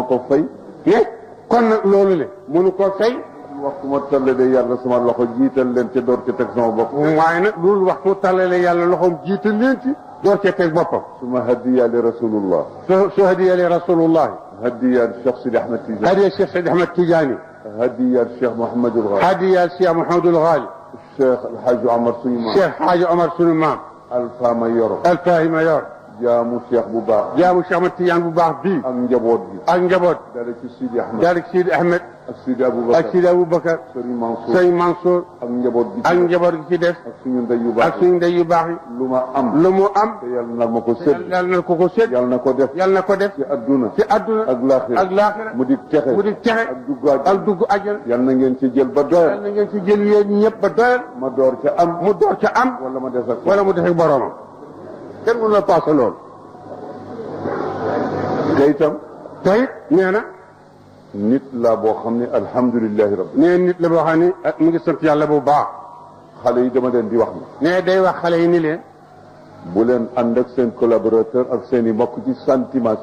ko fay kon nag loolu le mënu ko fay waxtu ma tàllalee yàlla sama loxo jiital leen te door ci teg sama bopp waaye nag loolu waxtu tàllalee yàlla loxoom jiital leen ci door cee teg boppam suma hadiya li rasulullah su hadiya li rasulullah hadiya Cheikh Sidi Ahmed Tidiane hadiya Cheikh Sidi Ahmed Tidiane hadiya Cheikh Mouhamadul Ghali hadiya Cheikh Mouhamadul Ghali Cheikh El Hadj Omar suñu maam Cheikh Hadj Omar suñu maam Alpha Mayor Mayor jaamu Cheikh bu baax jaamu Cheikh Ahmed Tidiane bu baax bii ak njaboot gi ak njaboot dale ci Sidi Ahmed dale ci Sidi Ahmed ak Sidi Aboubacar ak Sidi Aboubacar Sëriñ Mansour ak njaboot gi ak njaboot gi ci des ak suñu ndey yu baax ak suñu ndey yu baax yi lu ma am lu mu am te yàlla na ma ko sédd yàlla na ko sédd yàlla na ko def yàlla na ko def ci adduna ak laaxira mu di texe ak dugg àjjana yàlla na ngeen ci jël ba doyal yàlla na ngeen ci jël yéen ñëpp ba doyal ma door ca am mu door ca am wala ma des ak boroomam kenn mënu la paase loolu te itam tey nee na nit la boo xam ne alhamdulilahi rabbi nee nit la boo xam ne mu ngi sant yàlla bu baax xale yi dama leen di wax ni nee day wax xale yi ni leen bu leen ànd ak seen collaborateur ak seen i mbokk ci sentiment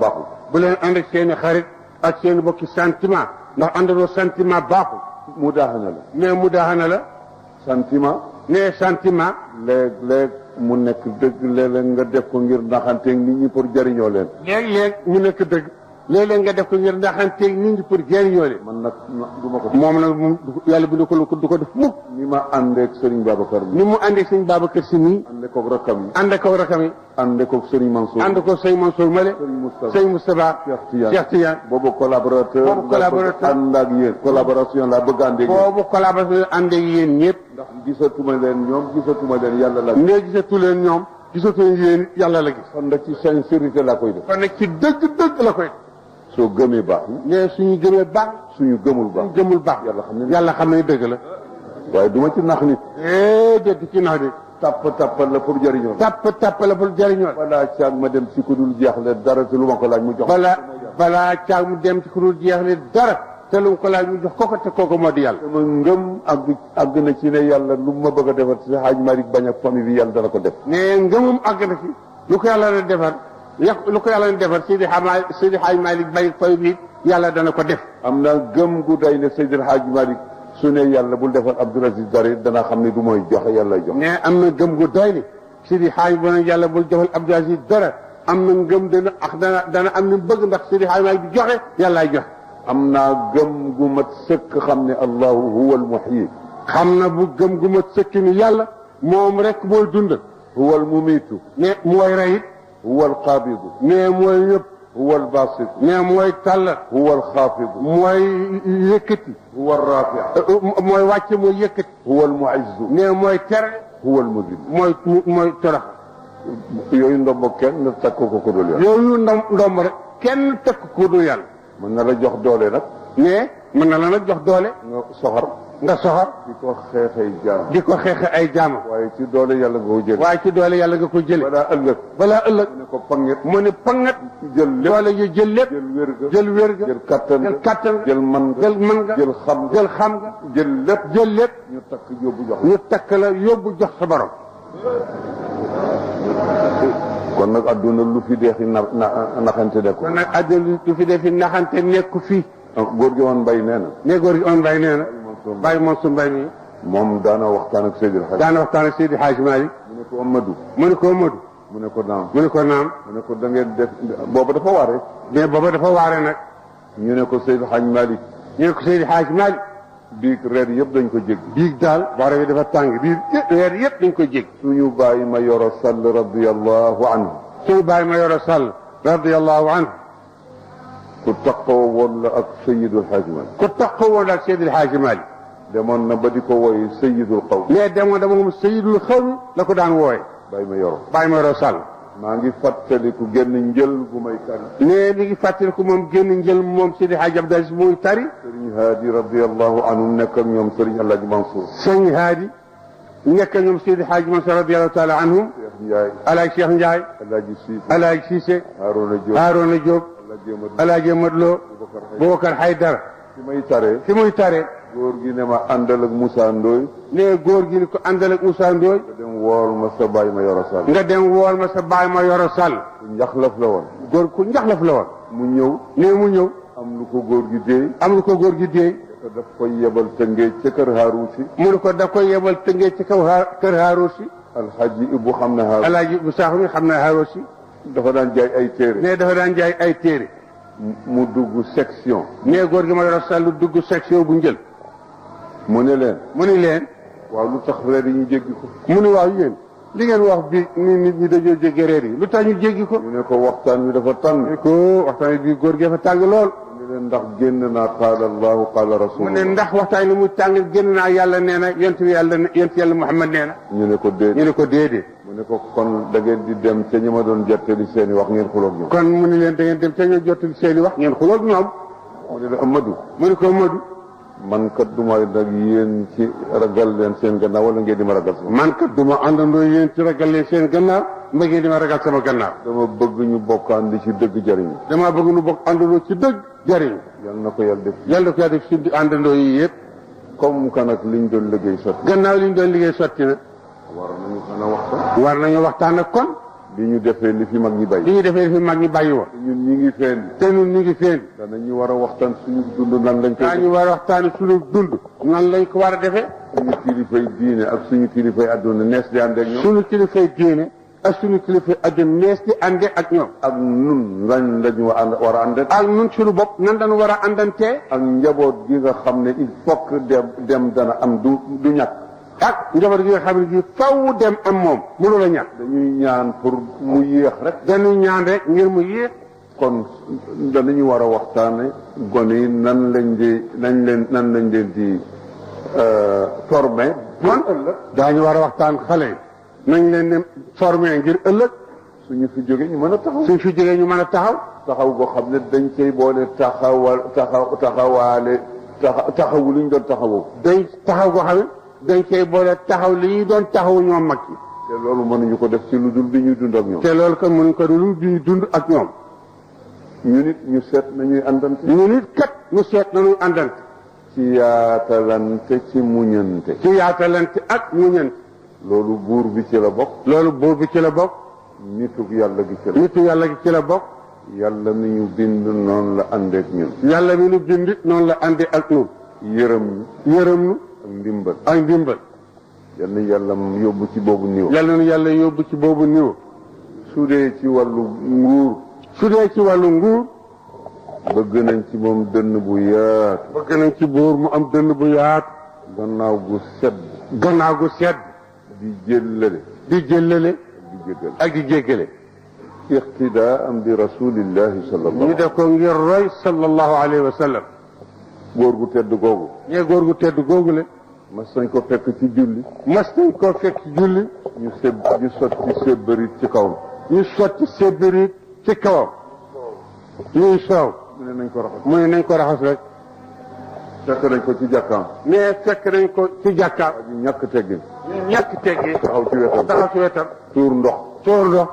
baaxul bu leen ànd ak seen i xarit ak seen i mbokk ci sentiment ndax àndandoo sentiment baaxul mu daaxana la nee mu daaxana la sentiment nee sentiment léeg-léeg mu nekk dëgg léeg-léeg nga def ko ngir naxanteeg nit ñi pour jëriñoo leen léeg-léeg mu nekk dëgg léeg-léeg nga def ko ngir naxanteeg nit ñi pour jëriñoo leen man nag du ma ko moom nag yàlla bi du ko def mukk ni ma àndeeg Serigne Babacar ni mu àndeeg Serigne Babacar si nii ànde koog rakkam yi ànde koog rakkam yi ànde koog Serigne Mansour ànd koog Serigne Mansour Male Serigne Moustapha Cheikh Tidiane boobu collaborateur ànd ak yéen collaboration laa bëgg àndeeg yéen boobu collaboration àndeeg yéen ñëpp ndax gisatuma leen ñoom gisatuma leen yàlla la ne gisatu leen ñoom gisatu leen yéen yàlla la gis kon nag ci sincérité laa koy def kon nag ci dëgg la koy def soo gëmee baax ne suñu gëmee baax suñu gëmul baax yàlla xam ne dëgg la waaye du ma ci nax nit déet ci nax nit tappal la pour jëriñoo tapp la pour jëriñoo balaa caag ma dem ci ku dul jeexle dara te lu ma ko laaj mu jox balaa caag mu dem ci ku dul jeexle dara te lu ma ko laaj mu jox koko te kooku moo di yàlla sama ngëm àgg na ci ne yàlla lu ma bëgg a defar ci Haaj Malick bañ ak famille bi yàlla dana ko def ne ngëmum àgg na ci lu ko yàlla na defar lu ko yàlla na defar Seydi Haaj Malick bañ ak famille bi yàlla dana ko def am na gëm gu day ne Seydi Haaj Malick su ne yàlla bul defal Abdoul Aziz dara dana xam ne du mooy joxe yàlla jox ne am na gëm gu doy ni Seydi Haaj bu ne yàlla bul defal Abdoul Aziz dara am na ngëm dana am ni bëgg ndax Seydi Haaj Malick di joxe yàllaay joxe am naa gëm gu mat sëkk xam ne allahu huwa al muhyi xam na bu gëm gu mat sëkk ni yàlla moom rek mooy dund huwa al mumitu ne mooy reyit huwa al qabidu ne mooy yëpp huwa al basit ne mooy tàll huwa al xaafidu mooy yëkkati huwa al rafi mooy wàcce mooy yëkkati huwa al muizzu ne mooy tere huwa al mudil mooy torox yooyu ndombo kenn takk ko ko dul yàlla yooyu ndomb rek kenn takk ko dul yàlla mën na la jox doole nag mais mën na la nag jox doole nga soxor di ko xeexe ay jaam waaye ci doole yàlla nga ko jële balaa ëllëg mu ne ko panget mu ne panget doole yi jël lépp jël wér ga jël kattan ga jël man ga jël xam ga jël lépp ñu takk la yóbbu jox sa borom kon nag adduna lu fi deexi naxante nekku kon nag adduna lu fi deexi naxante nekku fii góor gi woon mbay nee na ne góor gi woon mbay nee na bàyyi Mansour Mbaye mi moom daana waxtaan ak Seydi Hadj Malick mu ne ko Amadou mu ne ko naam mu ne ko da ngeen def booba dafa waare mais booba dafa waare nag ñu ne ko Seydi Hadj Malick biig reer yëpp dañ ko jég biig daal waare bi dafa tàng biig reer yëpp dañ ko jég suñu bàyyi ma yoro sall radiyallahu anhu ku taxaw woon la ak Seydil Hadji Malick demoon na ba di ko wooye Seydul Qawm mais demoon dama moom Seydul Qawm la ko daan wooye Baye Mayoro Sall maa ngi fàttaliku génn njël bu may tari mais mi ngi fàttaliku moom génn njël moom Seydi Hadji Abdou Aziz muy tari Serigne Hadi radiyallahu anhu nekk ak ñoom Serigne Alhaji Mansour Serigne Hadi nekk ak ñoom Seydi Hadji Mansour radiyallahu taala anhum Alhaji Cheikh Ndiaye Alhaji Cissé Harona Diop Alaaji Madlo Boubacar Haydara fi muy tare góor gi ne ma àndal ak Moussa Ndoye ne góor gi ni ko àndal ak Moussa Ndoye nga dem wool ma sa baay ma Yoro Sall ku njaxlaf la woon góor ku njaxlaf la woon mu ñëw. nee mu ñëw. am lu ko góor gi déey. am lu ko góor gi déey. daf koy yebal tëngee ca kër Haaruusi. mu ne ko daf koy yebal tëngee ci kaw kër Haaruusi. alxaaji Ibu xam na Haaruusi. alaaji Ibu Saaxu mi xam na Haaruusi. dafa daan jaay ay téere. nee dafa daan jaay ay téere. mu dugg section. nee góor gi ma yor sàllu dugg section bu njël. mu ne leen. mu ni leen. waaw lu tax reer yi ñu jéggi ko. mu ne waaw yéen li ngeen wax bi ni nit ñi dañoo jéggi reer yi lu tax ñu jéggi ko. ñu ne ko waxtaan wi dafa tàng. ko waxtaan wi góor gi dafa tàng lool. mu ne leen ndax génn naa qaala allahu qaala rasulullah. mu ne ndax waxtaan wi muy tàng génn naa yàlla nee na yonent yàlla Muhammad nee na. ñu ne ko déedéet. ñu ne ko déedéet. mu ne ko kon da ngeen di dem ca ñi ma doon jottali seen i wax ngeen xuloog ñoom. kon mu ne leen da ngeen dem ca ñoo jottali seen i wax ngeen xuloog ñoom. mu ne leen Amadou. mu ne ko Amadou. man kat duma nag yéen ci ragal leen seen gannaaw wala ngeen di ma ragal sama. man kat duma àndandoo yéen ci ragal leen seen gannaaw ma ngeen di ma ragal sama gannaaw. dama bëgg ñu bokk ànd ci dëgg jariñ. dama bëgg ñu bokk àndandoo ci dëgg jariñ. yal na ko yàlla def. yàlla na ko yàlla def ci àndandoo yi yëpp. comme que nag liñ doon liggéey sotti. gannaaw liñ doon liggéey sotti na. war nañu mën a waxtaan. war nañu waxtaan ak kon. li ñu defee li fi mag ñi bàyyi. li ñu defee li fi mag ñi bàyyi woon. ñun ñi ngi feen. te ñun ñu ngi feen. danañu war a waxtaan suñu dund nan lañ koy. daañu war a waxtaan suñu dund. nan lañ ko war a defee. suñu kilifay diine ak suñu kilifay adduna nees di ànd ak ñoom. suñu kilifay diine ak suñu kilifay adduna nees di àndee ak ñoom. ak nun lan lañu war a àndante. ak nun suñu bopp nan dañu war a àndantee. ak njaboot gi nga xam ne il faut que dem dana am du ñàkk. ak njaboot gi nga xam ne gi faw dem am moom mënu la ñàkk. dañuy ñaan pour mu yéex rek. dañuy ñaan rek ngir mu yéex. kon danañu war a waxtaane gone yi nan lañ leen di formé. kon daañu war a waxtaan xale yi. nañ leen ne formé ngir ëllëg. suñu fi jógee ñu mën a taxaw. suñ fi jógee ñu mën a taxaw. taxaw goo xam ne dañ cay boole taxawu li ñu doon taxawoo. dañ taxaw goo xam ne dañ cay boole taxaw li ñu doon taxawu ñoom mag yi. te loolu mënuñu ko def ci lu dul bi ñuy dund ak ñoom. te loolu kon mënuñu ko dul bi ñuy dund ak ñoom. ñu nit ñu seet nañuy àndante. ñu nit kat ñu seet nañuy àndante. ci yaatalante ci muñante. ci yaatalante ak muñante. loolu buur bi ci la bokk. loolu buur bi ci la bokk. nitu yàlla gi ci la. nitu yàlla gi ci la bokk. yàlla mi ñu bind noonu la àndeek ñun. yàlla mi ñu bind noonu la àndee ak ñun. yërëm ñu. yërëm ñu. ak ndimbal. ak ndimbal. yal na yàlla yóbbu ci boobu niveau. yàlla na yàlla yóbbu ci boobu niveau. su dee ci wàllu nguur. su dee ci wàllu nguur. bëgg nañ ci moom dënn bu yaatu. bëgg nañ ci buur mu am dënn bu yaatu. gannaaw gu sedd. gannaaw gu sedd. di jëllale. di jëllale. di jéggale. ak di jéggale. iqtidaa am bi rasulillahi sallallahu. ñu def ko ngir roy sallallahu alayhi wa sallam. góor gu tedd googu. ñee góor gu tedd googu le. mas nañ ko fekk ci julli. mas nañ ko fekk ci julli. ñu sotti sébbarit ci kawam. ñu sotti sébbarit ci kawam. ñuy soow. mu ne nañ ko raxas. mu ne nañ ko raxas rek. fekk nañ ko ci jàkkaam. mais fekk nañ ko ci jàkkaam. ak ñàkk teggin. ñàkk teggi. taxaw ci wetam. taxaw ci wetam. tuur ndox. tuur ndox.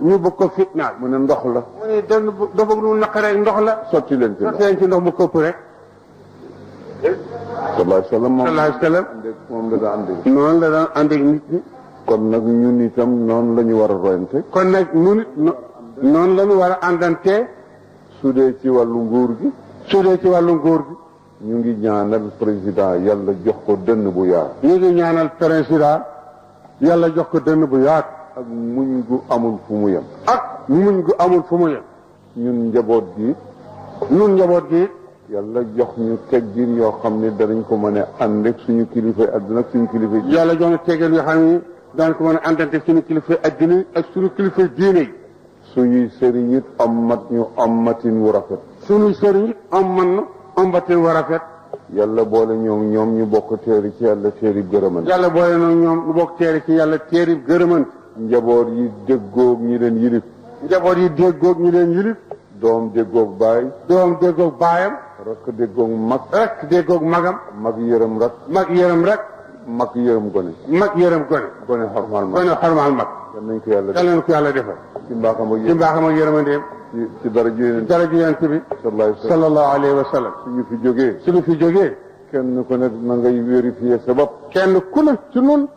ñu bëgg ko fitnaal. mu ne ndox la. mu ne dafa bëgg nu naqaree ndox la. sotti leen ci ndox. sotti leen ci ndox mu këpp rek. sallallahu alayhi wa sallam moom. sallallahu alayhi wa sallam. moom la daan ànd. noonu la daan ànd ak nit ñi. kon nag ñun itam noonu la ñu war a royante. kon nag ñun noonu la ñu war a àndantee. su dee ci wàllu nguur gi. su dee ci wàllu nguur gi. ñu ngi ñaanal président yàlla jox ko dënn bu yaatu. ñu ngi ñaanal président yàlla jox ko dënn bu yaatu. ak muñ gu amul fu mu yem. ak muñ gu amul fu mu yem. ñun njaboot gi. ñun njaboot gi. yàlla jox ñu teggin yoo xam ne danañ ko mën a ànd ak suñu kilifa adduna ak suñu kilifa. yàlla jox ñu teggin yoo xam ne daan ko mën a àndante suñu kilifa adduna ak suñu kilifa diine yi. suñuy sëriñ it ommat ñu ommatin wu rafet. suñuy sëriñ it ommatin wu rafet. yàlla boole ñoom ñu bokk teeri ci yàlla teeri gërëmante. yàlla boole ñoom ñu bokk teeri ci yàlla teeri gërëmante. njaboot yi déggoog ñi leen yilif. njaboot yi déggoog ñi leen yilif. doom déggoog baay. doom déggoog baayam. rakk déggoog mag. rakk déggoog magam. mag yërëm rak. mag yërëm rek. mag yërëm gone. mag yërëm gone. gone xarmal mag. gone xarmal mag. yal nañ ko yàlla defal. yal nañ ko yàlla defal. ci mbaaxam ak ci mbaaxam ak yërëmandeem. ci dara ju yonent. dara ju yonent bi. sallallahu alayhi wa sallam. suñu fi jógee. kenn ku ne na ngay vérifier sa bopp. kenn ku ne ci nun